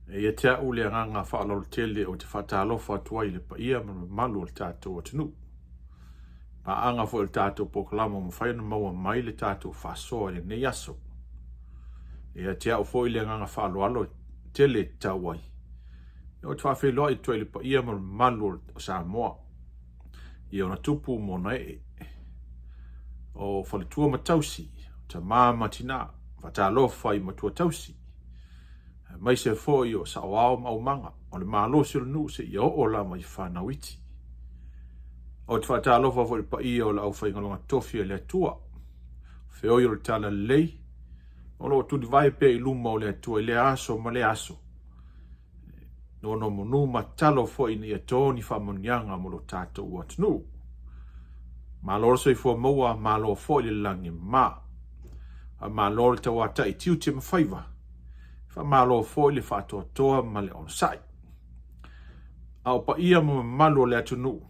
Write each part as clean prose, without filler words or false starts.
E ia te a'u le agaga faaaloalo tele ou te faatalofa atu ai i le paia ma le mamalu o le tatou atunuu. Paaga foi o le tatou polokalama ua mafai ona maua mai le tatou faasoa i lenei aso. E ia te a'u foi le agaga faaaloalo tele e tatau ai. Ou te faafeiloai atu ai i le paia ma le mamalu o Samoa i ona tupu ma ona ee. O faletua ma tausi, o tama ma tina, faatalofa i matua tausi, aemaise foi o saoao ma aumaga, o le malosi o le nuu seia oo lava i fanau iti. Ou te faatalofa foi i le paia o le aufaigaluega tofi a le Atua, feoi o le talalelei, o lo o tulivae pea i luma o le Atua i lea aso ma lea aso. Nonomanu ma tatalo foi ina ia to ni faamanuiaga mo lo tatou atunuu. Malo le soifua maua, malo foi le lagi ma. Faamalo le tauatai tiute ma faiva. Faamalo foi le faatoatoa ma le onosai. A o paia ma mamalu o le atunuu,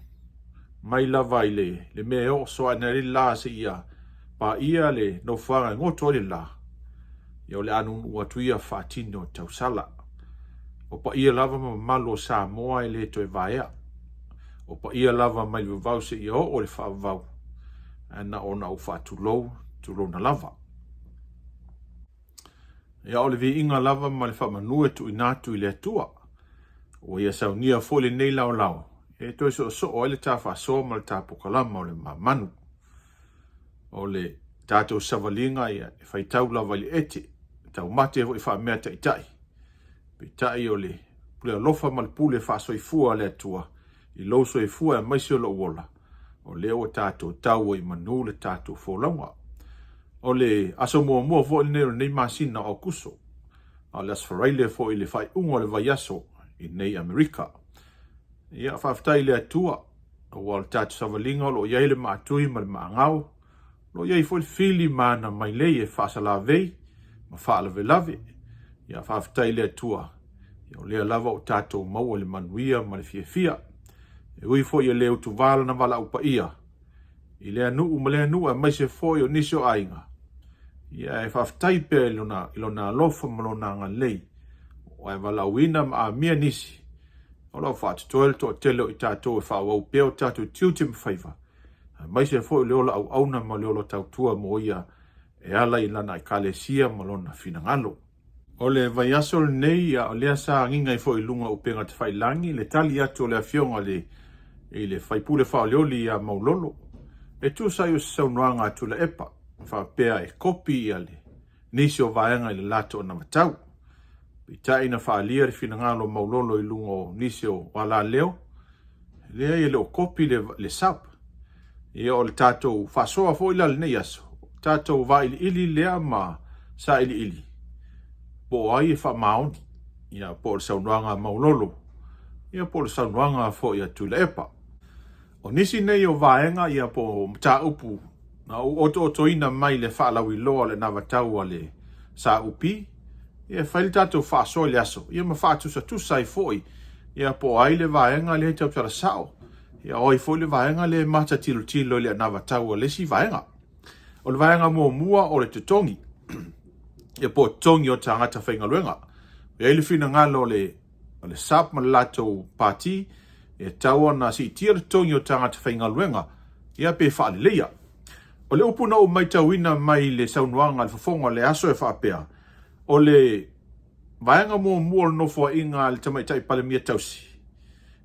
mai lava i le, le mea e oo soaina ai le la seia paia le nofoaga e goto ai le la, ia o le a nuunuu atu ia faatino tausala. O paia lava ma mamalu o Samoa e le toe vaea. O paia lava mai le vavau seia oo i le faavavau, ae na ona ou faatulou, tulouna lava. Ia o le viiga lava ma le faamanu e tuuina atu i le Atua. Ua ia saunia foi lenei laolao e toe soosoo ai le ta faasoa ma le ta pokalama o le mamanu. O le tatou savaliga ia e faitau lava i le ete, taumate foi faamea taitai. Peitai o le pule alofa ma le pule faasoifua a le Atua i lou soifua aemaise o lou ola, o lea ua tatou tau ai i manu le tatou folauga. O le aso muamua foi lenei o lenei masina o Aokuso, a o le Aso Faraile foi le faaiuga o le vaiaso i nei Amerika. Ia, faafetai i le Atua, aua o le tatou savaliga o lo o i ai le maatui ma le maagao, o lo o i ai foi le fili ma ana mailei e faasalavei ma faalavelave. Ia, faafetai i le Atua, ia, o lea lava ua tatou maua le manuia ma le fiafia. E ui foi e le utuvā lana valaau paia i lea nuu ma lea nuu aemaise foi o nisi o aiga, ia e faafetai pea i lona, i lona alofa ma lona agalelei, ua e valaauina ma amia nisi O lo o faatotoe le toatele o i tatou e faaauau pea o tatou tiute ma faiva, aemaise foi o le ola auauna ma le ola tautua mo ia e ala i lana Ekalesia ma lona finagalo. O le vaiaso lenei, a o lea sa agiga ai foi i luga o upega tafailagi le tali atu o le Afioga i le i le faipule faaolioli ia Maulolo e tusa ai o se saunoaga a Tuilaepa faapea e kopi ia le nisi o vaega i le latou anavatau. Peitai na faaalia le finagalo Maulolo i luga o nisi o alaleo, leai e le o kopi le, le sub. Ia o le tatou faasoa foi la lenei aso, tatou vailiili lea ma sailiili po o ai e faamaoni, ia po o le saunoaga a Maulolo, ia po o le saunoaga foi a Tuilaepa. O nisi nei o vaega ia po o mataupu na ou otootoina mai le faalauiloa o le anavatau a le SAUP, ia e fai le tatou faasoa i le aso, ia ma faatusatusa ai foi, ia po o ai le vaega lea e tautala sao, ia o ai foi le vaega lea e matatilotilo i le anavatau a le isi vaega. O le vaega muamua o le totogi, ia po o totogi o tagata faigaluega. E i ai le finagalo o le o le SAP ma le latou pati e tatau ona siitia le totogi o tagata faigaluega ia pe faaleleia. O le upu na ou matauina mai le saunoaga a le fofoga o le aso e faapea, o le vaega muamua o le nofoaiga a le Tamaitai Palemia tausi,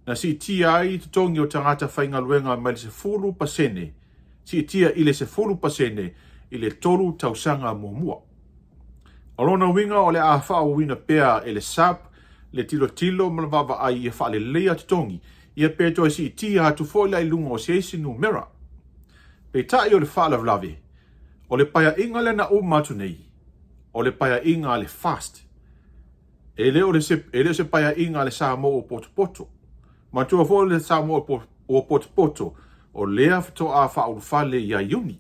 na siitia ai totogi o tagata faigaluega mai le 10% siitia i le 10% i le 3 tausaga muamua. O lona uiga o le a faaauauina pea e le SAB le tilotilo ma le vaavaai ia faaleleia totogi ia pe toe siitia atu foi la i luga o se isi numera. Peitai o le faalavelave, o le paeaiga lea na uma atu nei, o le paeaiga a le FAST. E le o, le se, e le o se paeaiga a le Samoa ua potopoto. Manatua foi le Samoa ua potopoto, o lea faatoa faaulufale ia Iuni.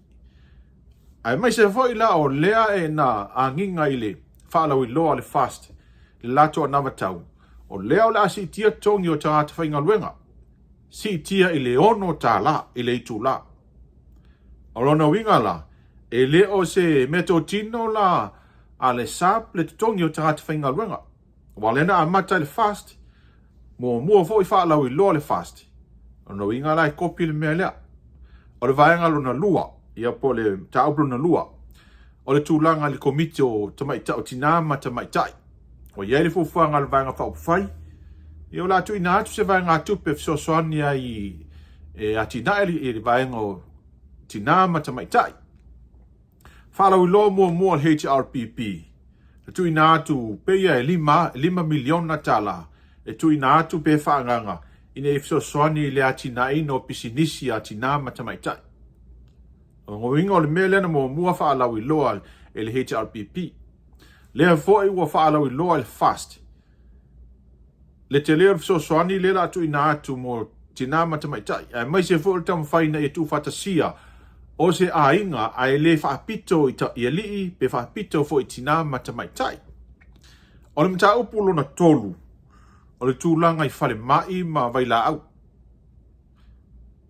Aemaise foi la o lea e na agiga i le faalauiloa a le FAST le latou anavatau, o lea o le a siitia totogi o tagata faigaluega, siitia i le $6 i le itula. O lona uiga la, e le o se meatotino la a le SAP le totogi o tagata faigaluega. Aua o lea na amata i le FAST, muamua foi faalauiloa le FAST. O lona uiga la e kopi le mea lea. O le vaega lona lua, ia po o le mataupu lona lua, o le tulaga i le Komiti o Tamaitai, o Tina ma Tamaitai. Ua i ai le fuafuaga a le Vaega Faaupufai, ia o le a tuuina atu se vaegatupe e fesoasoani ai e atinae le vaega o Tina ma Tamaitai. Faalauiloa muamua le HRPP, na tuuina atu pei e $5 miliona tala e tuuina atu pe faaagaga ina ia fesoasoani i le atinaeina o pisinisi a tina ma tamaitai. O lona uiga o le mea lea na muamua faalauiloa e le HRPP. Lea foi ua faalauiloa e le FAST le tele o le fesoasoani lea o le a tuuina atu mo tina ma tamaitai, aemaise foi o le taumafai ina ia tuufaatasia o se aiga ae le faapito i alii pe faapito foi i tina ma tamaitai. O le mataupu lona tolu, o le tulaga i falemai ma vailaau.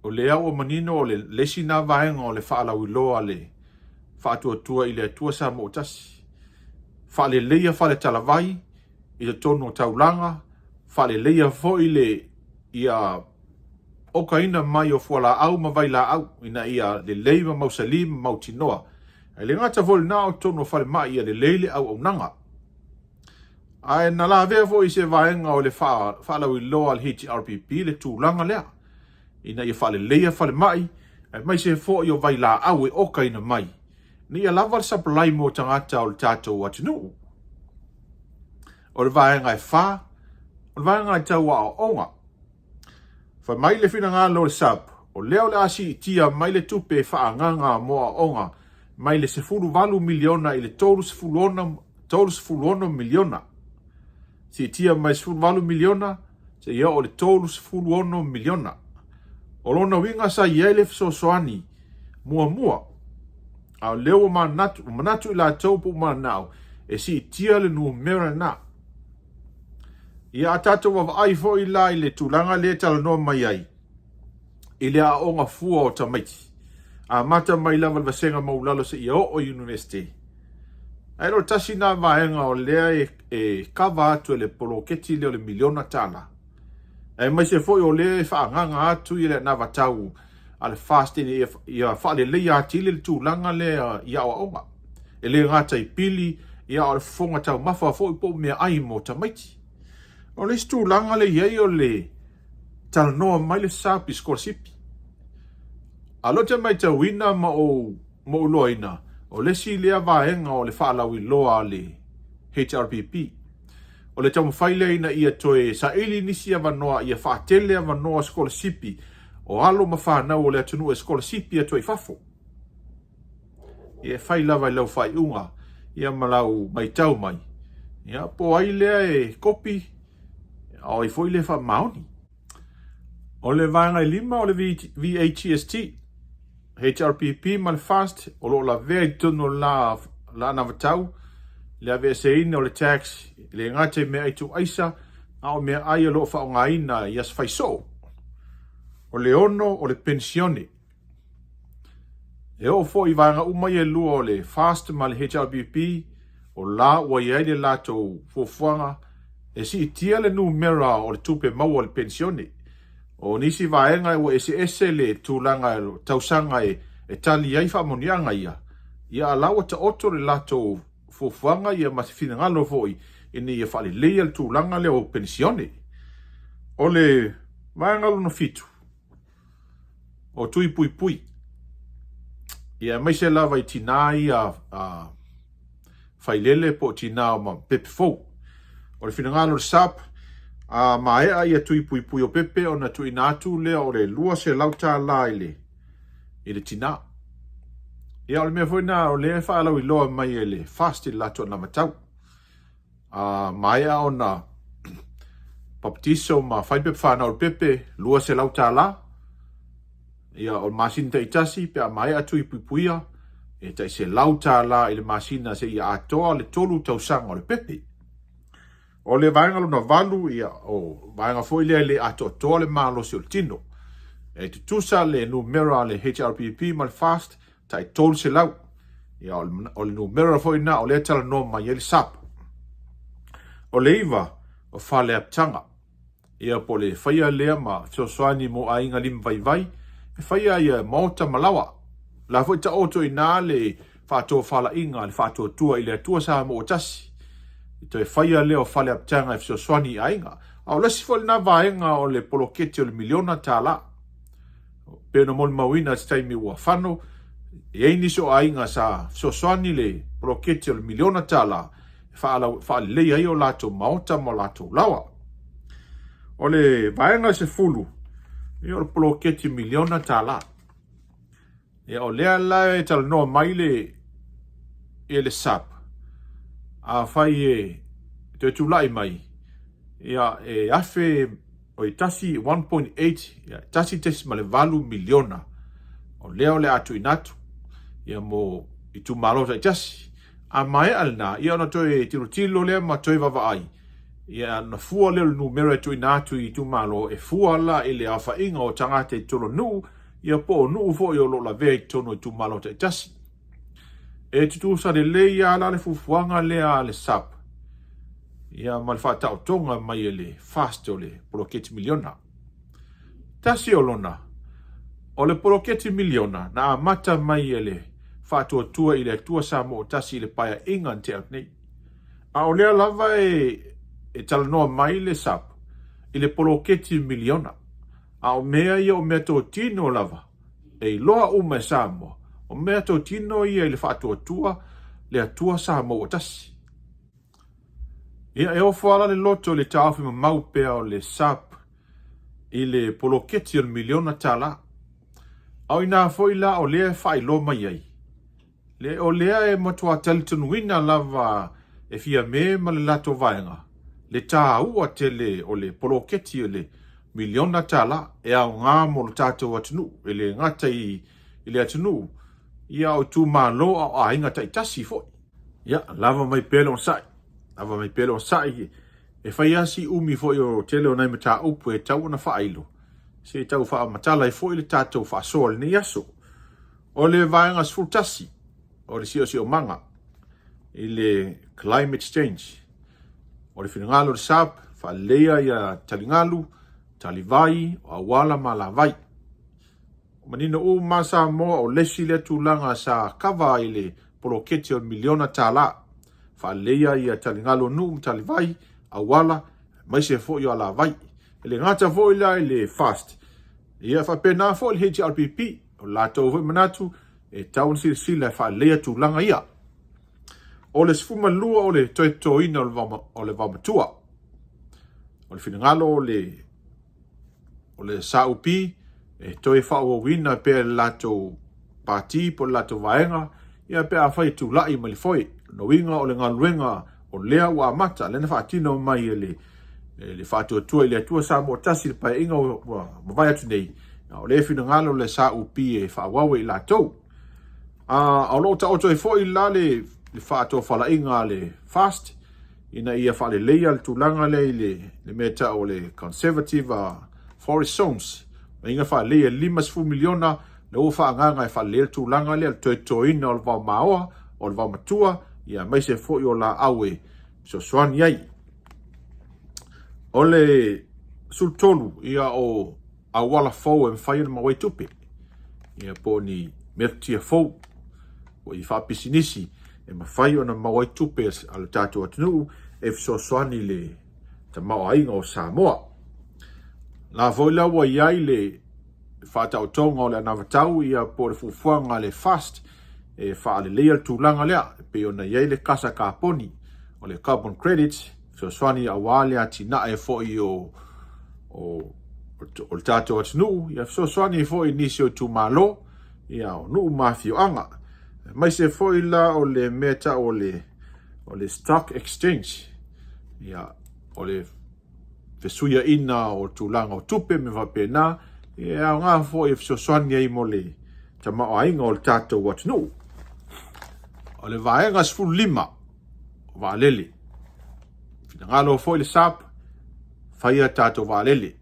O lea ua manino o le isi na vaega o le faalauiloa a le Faatuatua i le Atua Samoa Tasi. Faaleleia faletalavai i totonu o taulaga, faaleleia foi le ia okaina mai o fualaau ma vailaau ina ia lelei ma mausali ma mautinoa. E le gata foi i lena, o totonu o falemai ia lelei le auaunaga. Ae na lavea foi i se vaega o le faalauiloa a le HRPP le tulaga lea, ina ia faaleleia falemai, aemaise foi o vailaau e okaina mai, ina ia lava le supply mo tagata o le tatou atunuu. O le vaega e 4, o le vaega e tau aoaoga. Fai mai le finagalo o le SAP, o lea o le a siitia mai le tupe e faaagaga mo aoaoga mai le $18 miliona i le $36 miliona. Siitia mai le $18 miliona seia oo i le $36 miliona. O lona uiga sa i ai le fesoasoani muamua, a o lea ua manatu i latou po ua mananao e siitia le numera lena. Ia a tatou vaavaai foi la i le tulaga lea e talanoa mai ai i le aoaoga fua o tamaiti, amata mai lava i le vasega maualalo seia oo i University. Ae le o tasi na vaega o lea e kava atu e le poloketi lea o le miliona tala. Aemaise foi o lea e faaagaga atu i le anavatau a le FAST ina ia faaleleia atili le tulaga lea i aoaoga. E le gata i pili, ia a o le fofoga taumafa foi po o meaai mo tamaiti. O le isi tulaga lea e i ai o le talanoa mai le SAP i sikolasipi. A o lea ou te matauina ma ou iloaina, o le isi lea vaega o le faalauiloa a le HRPP. O le taumafai lea ina ia toe saili nisi avanoa ia faatele avanoa sikolasipi o alo ma fanau o le atunuu e sikolasipi atu ai i fafo. Ia e fai lava i lau faaiuga ia ma lau matau mai, ia po o ai lea e kopi, a o ai foi lea e faamaoni. O le vaega e 5 o le VAGST, HRPP ma le FAST o lo o lavea i totonu o le la anavatau le aveeseina o le tax e le gata i meaai tuuaisa a o meaai o lo o faaaogaina i aso faisoo. O le 6 o le penisione. E oo foi i vaega uma ia e lua o le FAST ma le HRPP, o la ua i ai le latou fuafuaga e siitia le numera o le tupe maua o le penisione. O nisi vaega ua eseese le tulaga o tausaga e tali ai faamanuiaga ia, ia a la ua taoto le latou fuafuaga ia ma se finagalo foi ina ia faaleleia le tulaga lea o penisione. O le vaega lona 7, o tui puipui. Ia aemaise lava i tinā ia failele po o tinā o pepe fou. O le finagalo o le SAP, a maea ia tui puipui o pepe ona tuuina atu lea o le $200 i le i le tinā. Ia o le mea foi lena o lea e faalauiloa mai e le FAST i le latou anavatau. A maea ona papatiso ma fai pepa fanau o le pepe, $200. Ia, o le masina taitasi, pe a maea tui puipuia, e tai $100 i le masina seia atoa le 3 tausaga o le pepe. O le vaega lona 8, ia, o vaega foi lea e le atoatoa le malosi o le tino. E tutusa le numera a le HRPP ma le FAST, tai 300. Ia, o le numera foi lena o lea e talanoa mai ai le SAP. O le 9, o fale apitaga. Ia po o le faia lea ma fesoasoani mo aiga limavaivai e faia ia maota ma laoa. O la foi taoto i ina le faatofalaiga a le Faatuatua i le Atua Samoa Tasi i toe faia lea o fale apitaga e fesoasoani i aiga. A o le isi foi lena vaega o le poloketi o le miliona tala. Pei ona molimauina i se taimi ua fano, e i ai nisi o aiga sa fesoasoani le poloketi o le miliona tala e faaleleia ai o latou maota ma o latou laoa. O le vaega 10, ia o le poloketi miliona tala. Ia o lea la e talanoa mai le ia le SAP, afai e toe tulai mai, ia e afe o i tasi 1.8 ia 1.8 miliona o lea o le a tuuina atu ia mo itumalo taitasi. A maea lena, ia ona toe tilotilo lea ma toe vaavaai, ia ona fua lea o le numera e tuuina atu i itumalo e fua la i le aofaiga o tagata i totonu o nuu, ia po o nuu foi o lo o lavea i totonu o itumalo taitasi. E tutusa lelei lava la le fuafuaga lea a le SAP ia ma le faataotoga mai e le FAST o le poloketi miliona. Tasi o lona, o le poloketi miliona na amata mai e le Faatuatua i le Atua Samoa Tasi i le Paeaiga na tea atu nei. A o lea lava e talanoa mai le SAP i le poloketi miliona. A o mea ia o mea totino lava e iloa uma e Samoa, o mea totino ia i le faatuatua le Atua Samoa ua tasi. Ia, e ofo ala le loto i le taofi mamau pea o le SAP i le poloketi o le miliona tala. A o inā foi la o lea e faailoa mai ai, Le o lea e matua talitonuina lava e Fiame ma le latou vaega le tāua tele o le poloketi o le miliona tala e aoga mo lo tatou atunuu, e le gata i le atunuu, ia o itumalo a o aiga taitasi foi. Ia, lava mai pea le onosai, lava mai pea le onosai, e fai lava si umi foi o tele o nai mataupu e tatau ona faailo, se i tau faamatala ai foi le tatou faasoa i lenei aso. O le vaega 11 o le siosiomaga i le climate change. O le finagalo o le SAP, faaleleia ia taligalu, talivai, o auala ma alavai. Manino uma Samoa o le isi lea tulaga sa kava i le poloketi o le miliona tala. Faaleleia ia taligalu o nuu ma talivai, auala, aemaise foi o alavai. E le gata foi la i le FAST, ia faapena foi le HRPP. O le latou foi manatu e tatau ona silasila e faaleleia tulaga ia. O le 12 o le toe totoina o le vaomatua. O le finagalo o le SAUP e toe faaauauina pea le latou pati po o le latou vaega ia pe afai e tulai mai le foe. O lona uiga o le galuega o lea ua amata, lea na faatino mai e le le Faatuatua i le Atua Samoa Tasi i le Paeaiga ua mavae atu nei, a o lea e finagalo le SAUP e faaauau e i latou. A o lo o taoto ai foi la le faatofalaiga a le FAST ina ia faaleleia le tulaga lea i le mea e tau o le Conservative Forest Zones, ina ia faaleleia $50 miliona lea ua faaagaaga e faaleleia le tulaga lea, le toe totoina o le vaomaoa, o le vaomatua, ia aemaise foi o laau e fesoasoani ai. O le 13, ia o auala fou e mafai ona maua ai tupe, ia po o ni metotia fou, po o i faapisinisi e mafai ona maua ai tupe a le tatou atunuu e fesoasoani i le tamaoaiga o Samoa. La foi la ua i ai le faataotoga o le anavatau ia po o le fuafuaga a le FAST e faaleleia le tulaga lea e pei ona i ai le kasa kaponi o le carbon credit fesoasoani aua le atinae foi o le tatou atunuu ia fesoasoani foi i nisi o itumalo ia o nuu ma afioaga aemaise foi la o le mea tau o le stock exchange ia o le fesuiaina o tulaga o tupe me faapena, e aoga foi e fesoasoani ai mo le tamaoaiga o le tatou atunuu. O le vaega 15, o vaalele. Finagalo foi le SAP, faia tatou vaalele.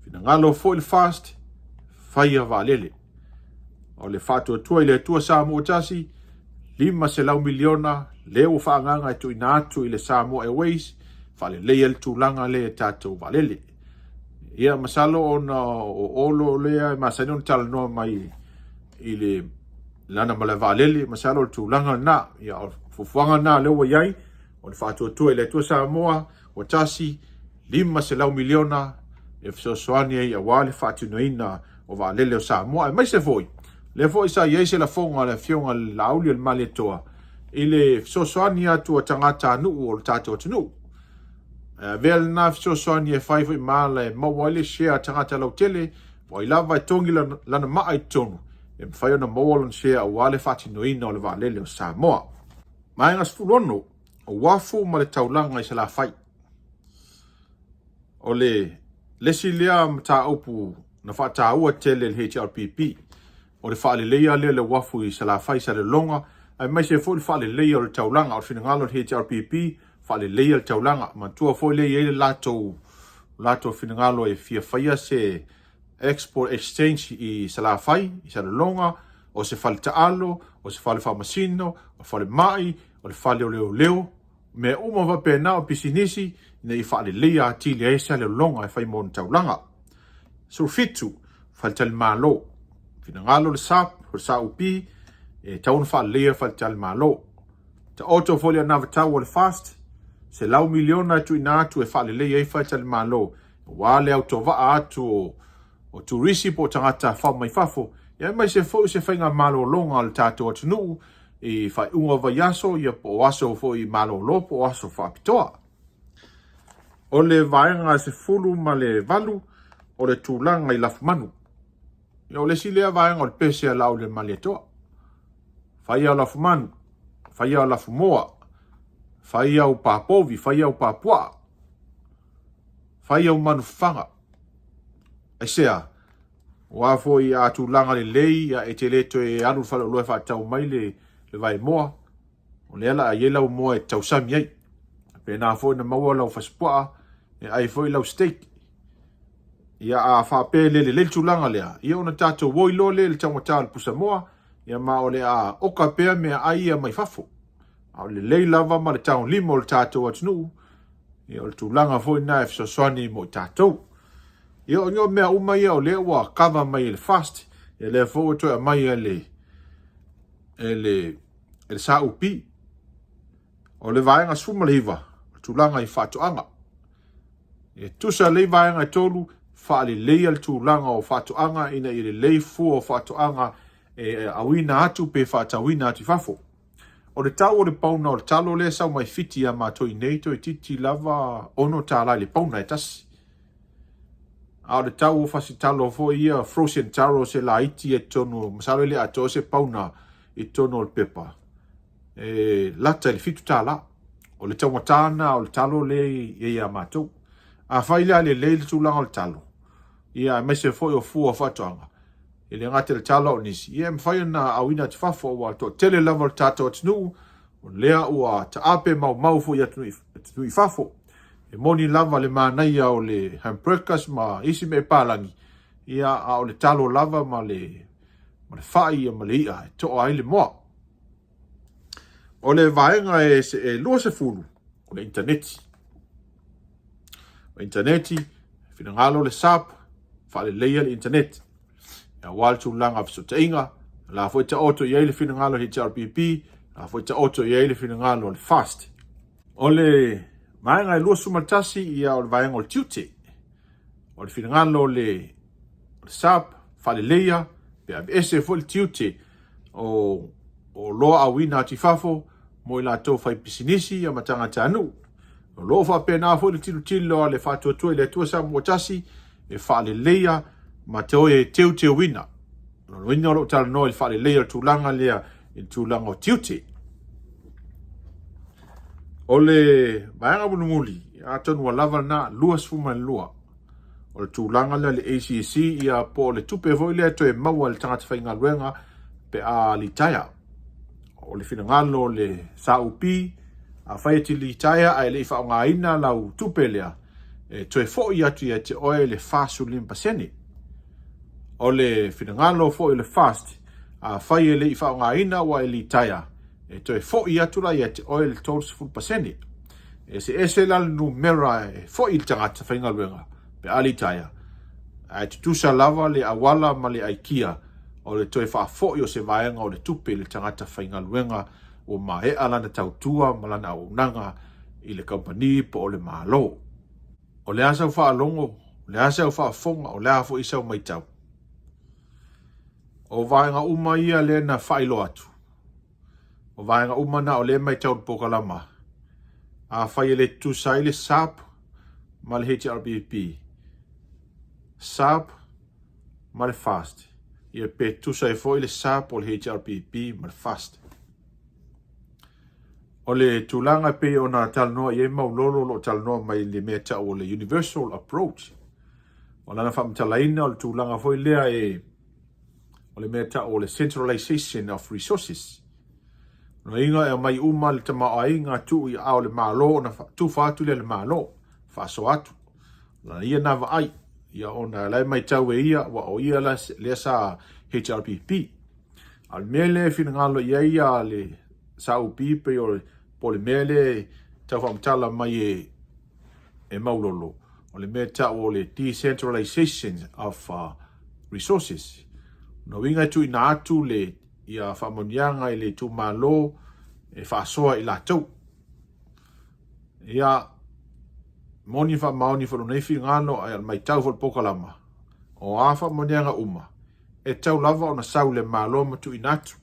Finagalo foi le FAST, faia vaalele. O le faatuatua i le Atua Samoa Tasi, $500 miliona lea ua faaagaaga e tuuina atu i le Samoa Airways. faaleleia le tulaga lea i tatou vaalele. Ia masalo ona o Olo lea e masani ona talanoa mai i le lana malae vaalele, masalo o le tulaga lena. Ia o fuafuaga lena lea ua i ai, o le faatuatua i le Atua Samoa ua tasi, $500 miliona e fesoasoani ai aua le faatinoina o vaalele o Samoa, aemaise foi lea foi sa i ai se lafoga a le Afioga i le Laauli o le Malietoa i le fesoasoani atu a tagatanuu o le tatou atunuu. E avea lena fesoasoani e fai foi ma ala e maua ai le share a tagata lautele, o ai lava e togi lana maa i totonu, e mafai ona maua lona share aua le faatinoina o le vaalele o Samoa. Vaega 16, o uafu ma le taulaga i Salafai. O le isi lea mataupu na faataua tele e le HRPP, o le faaleleia lea o le uafu i Salafai, Salelologa, aemaise foi le faaleleia o le taulaga. O le finagalo o le HRPP, faaleleia le taulaga. Manatua foi lea e i ai le latou finagalo e fia faia se Export Exchange i Salafai, i Salelologa, o se fale taalo, o se fale faamasino, o le falemai, o le fale o leoleo, mea uma faapena o pisinisi ina ia faaleleia atili ai Salelologa e fai mo ona taulaga. 17, faletalimalo. Finagalo le SAP, o le SAUP, e tatau ona faaleleia faletalimalo. Taoto foi le anavatau a le FAST, $100 miliona e tuuina atu e faaleleia ai faletalimalo, aua le autovaa atu o turisi po o tagata tafafao mai fafo, aemaise foi o se faiga malologa a le tatou atunuu i faaiuga o vaiaso, ia po o aso foi malolo po o aso faapitoa. O le vaega 18, o le tulaga i lafumanu. Ia, o le isi lea vaega o le pese a Laauli Malietoa. Fai au lafumanu, fai au lafumoa, fai au papovi, fai au papuaa, fai au manufafaga. Aisea? Aua foi a tulaga lelei, ia, e te le toe alu i le faleoloa e faatau mai le vaemoa, o lea la a i ai lau moa e tausami ai. Pena foi na maua lau fasipuaa, e ai foi lau steak. Ia a faapea e le lelei le tulaga lea, ia ona tatou oi loa lea i le taugata o le pusamoa, ia ma o le a oka pea meaai ia mai fafo. A o le lelei lava ma le tagolima o le tatou atunuu, ia o le tulaga foi lena e fesoasoani mo i tatou. Ia o nio mea uma ia o lea ua kava mai e le FAST, ia lea foi ua toe aumai e le e le e le SAUP. O le vaega 19, o le tulaga i faatoaga. E tusa lelei vaega e tolu, faaleleia le tulaga o faatoaga ina ia lelei fua o faatoaga e auina atu pe faatauina atu i fafo. O le tau o le pauna o le talo lea e sau mai Fiti ia matou i nei toeitiiti lava $6 i le pauna e tasi. A o le tau o fasi talo foi ia frozen taro se laiti e totonu, masalo e le atoa se pauna i totonu o le pepa, e lata i le $7. O le taugata lena o le talo lea e i ai ia matou. Afai la e lelei le tulaga o le talo, ia aemaise foi o fua o faatoaga, e le gata i le talo a o nisi, ia e mafai ona auina atu fafo, aua toatele lava o le tatou atunuu, o lea ua taape maumau foi i atunuu i fafo. E moni lava le manaia o le hamburgers ma isi mea palagi, ia a o le talo lava ma le fai ma le i'a e to'a ai le moa. O le vaega e 20, o le initaneti. O le initaneti, finagalo le SAP, faaleleia le initaneti. Aua le tulaga o fesootaiga, o la foi taoto i ai le finagalo o le HRPP, o la foi taoto i ai le finagalo o le FAST. O le vaega e 21, ia o le vaega o le tiute. O le finagalo o le SAP, faaleleia, pe aveese foi le tiute o oloa auina atu i fafo mo i latou fai pisinisi ma tagatanuu. O lo o faapena foi le tilotilo a le Faatuatua i le Atua Samoa Tasi e faaleleia ma toe teuteuina. O lona uiga o lo o talanoa i le faaleleia o le tulaga lea i le tulaga o tiute. O le vaega mulimuli, atonu ua lava lena, 22. O le tulaga lea le ACC, ia po o le tupe foi lea e toe maua e le tagata faigaluega pe a litaea. O le finagalo o le SAUP, afai e te litaea ae le i faaaogaina lau tupe lea, e toe foi atu ia te oe le 45%. O le finagalo foi o le FAST, afai e le i faaaogaina ua e litaea, e toe foi atu la ia te oe le 30%. E eseese la le numera e foi i le tagata faigaluega pe a litaea, ae tutusa lava le auala ma le aikia o le toe faafoi o se vaega o le tupe i le tagata faigaluega ua maea lana tautua ma lana auaunaga i le kamupani po o le Malo. O le a sau faalogo, o le a sau faafofoga, o le a foi sau matau? O vaega uma ia lea na faailoa atu, o vaega uma na o lea e matau i le polokalama, afai e le tutusa ai le SAP ma le HRPP, SAP ma le FAST, ia pe tutusa ai foi le SAP o le HRPP ma le FAST. O le tulaga e pei ona talanoa i ai Maulolo o lo o talanoa mai i le mea tau o le Universal Approach. O lana faamatalaina o le tulaga foi lea e o le mea tau o le centralization of resources. Lona uiga e aumai uma le tamaoaiga tuu i aao o le Malo ona tufa atu lea i le Malo, faasoa atu. O ia na vaai, ia ona la e matau e ia, ua o ia lea sa HRPP. A o le mea lea e finagalo i ai ia le SAUP pei o po o le mea lea e tau faamatala mai e e Maulolo, o le mea e tau o le decentralization of resources. O lona uiga e tuuina atu le ia faamanuiaga i le itumalo e faasoa i latou. Ia, moni faamaoni foi lona finagalo ae o le matau foi o le polokalama, o a faamanuiaga uma, e tatau lava ona sau i le Malo ma tuuina atu,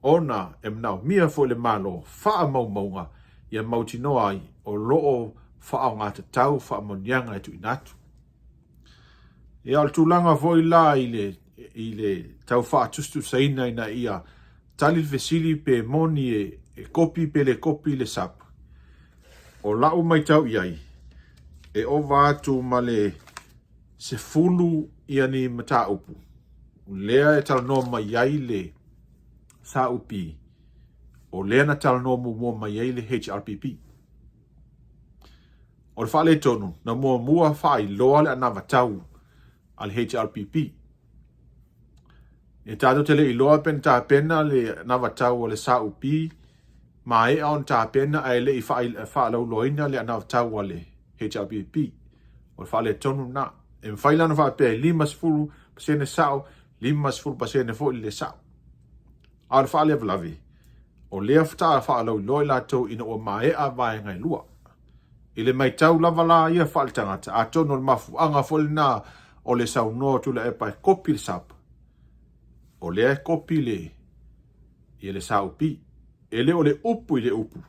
ona e manaomia foi le Malo faamaumauga ia mautinoa ai o lo o faaaogatatau faamanuiaga e tuuina atu. Ia, o le tulaga foi la i le, i le tau faatusatusaina ina ia tali le fesili pe moni e, e kopi pe le kopi le SAP. O lau matau i ai, e ova atu ma le 10 ia ni mataupu lea e talanoa mai ai le SAUP, o lea na talanoa muamua mai ai le HRPP. O le faaletonu, na muamua faailoa le anavatau a le HRPP. E tatou te le iloa pe na tapena le anavatau a le SAUP, maea ona tapena ae le i faalauiloaina le anavatau a le HRPP. O le faaletonu lena. E mafai la ona faapea e 50% sao, 50% foi le le sao. A o le faalavelave, o lea faatoa faalauiloa i latou ina ua maea vaega e lua. I le matau lava la ia faaletagata, atonu o le mafuaaga foi lena o le saunoa o Tuilaepa e kopi le SAP, o lea e kopi le, ia le SAUP. E le o le upu i le upu,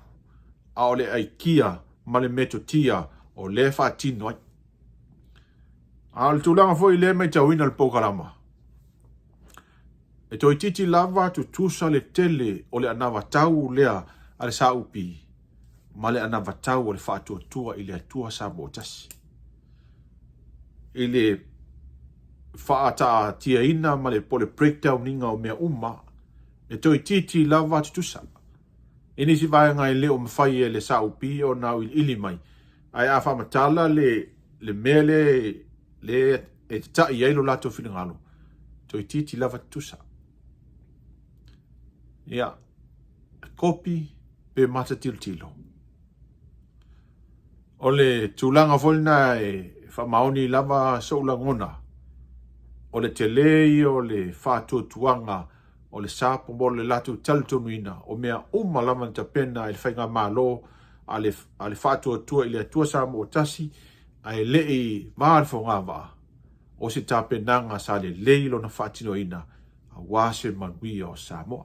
a o le aikia ma le metotia o lea e faatino ai. A o le tulaga foi lea e matauina i le polokalama, E toeitiiti lava tutusa le tele o le anavatau lea a le SAUP ma le anavatau a le Faatuatua i le Atua Samoa Tasi. I le faataatiaina ma le po o le breakdown ina o mea uma, e toeitiiti lava tutusa. I nisi vaega e le o mafai e le SAUP ona auiliili mai, ae a faamatala le, le mea lea le e tatai ai lo latou finagalo, toeitiiti lava tutusa. Ia, kopi pe mata tilotilo. O le tulaga foi lena e faamaoni lava sou lagona, o le tele ia o le faatuatuaga o le SAP mo le latou talitonuina o mea uma lava na tapena e le faigamalo a le, a le Faatuatua i le Atua Samoa Tasi ae le i va le fogavaa, o se tapenaga sa lelei lona faatinoina aua se manuia o Samoa.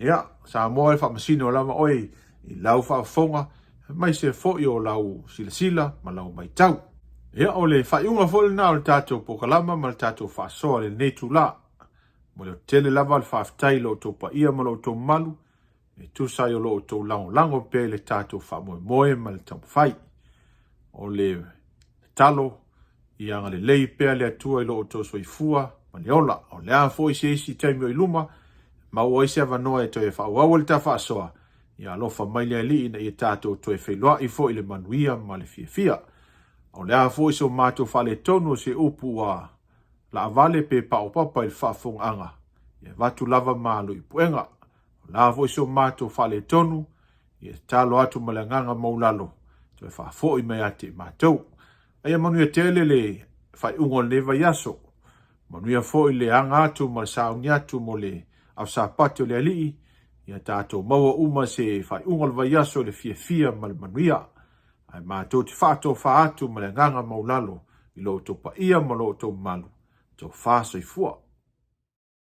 Ia, Samoa e faamasino lava oe i lau faafofoga, aemaise foi o lau silasila ma lau matau. Ia, o le faaiuga foi lena o le tatou polokalama ma le tatou faasoa i lenei itula. Momoli atu tele lava le faafetai i lo outou paia ma lo outou mamalu e tusa ai o lo outou lagolago pea i le tatou faamoemoe ma le taumafai. O le tatalo ia agalelei pea le Atua i lo outou soifua ma le ola. O le a foi se isi taimi o i luma, maua ai se avanoa e toe faaauau ai le ta faasoa, ia alofa mai le Alii ina ia tatou toe feiloai foi i le manuia ma le fiafia. O le a foi so matou faaletonu o se upu ua laavale pe paopapa i le faafofogaaga, ia avatu lava malu i puega. O le a foi so matou faaletonu, Ia tatalo atu ma le agaga maulalo, toe faafoi mai ia te i matou. A ia manuia tele le faaiuga o lenei vaiaso. Manuia foi le aga atu ma le sauni atu mo le Aso Sapati o le Alii. Ia tatou maua uma se faaiuga o le vaiaso i le fiafia ma le manuia. Ae matou te faatofa atu ma le agaga maulalo i lo outou paia ma lo outou mamalu. Tofa soifua.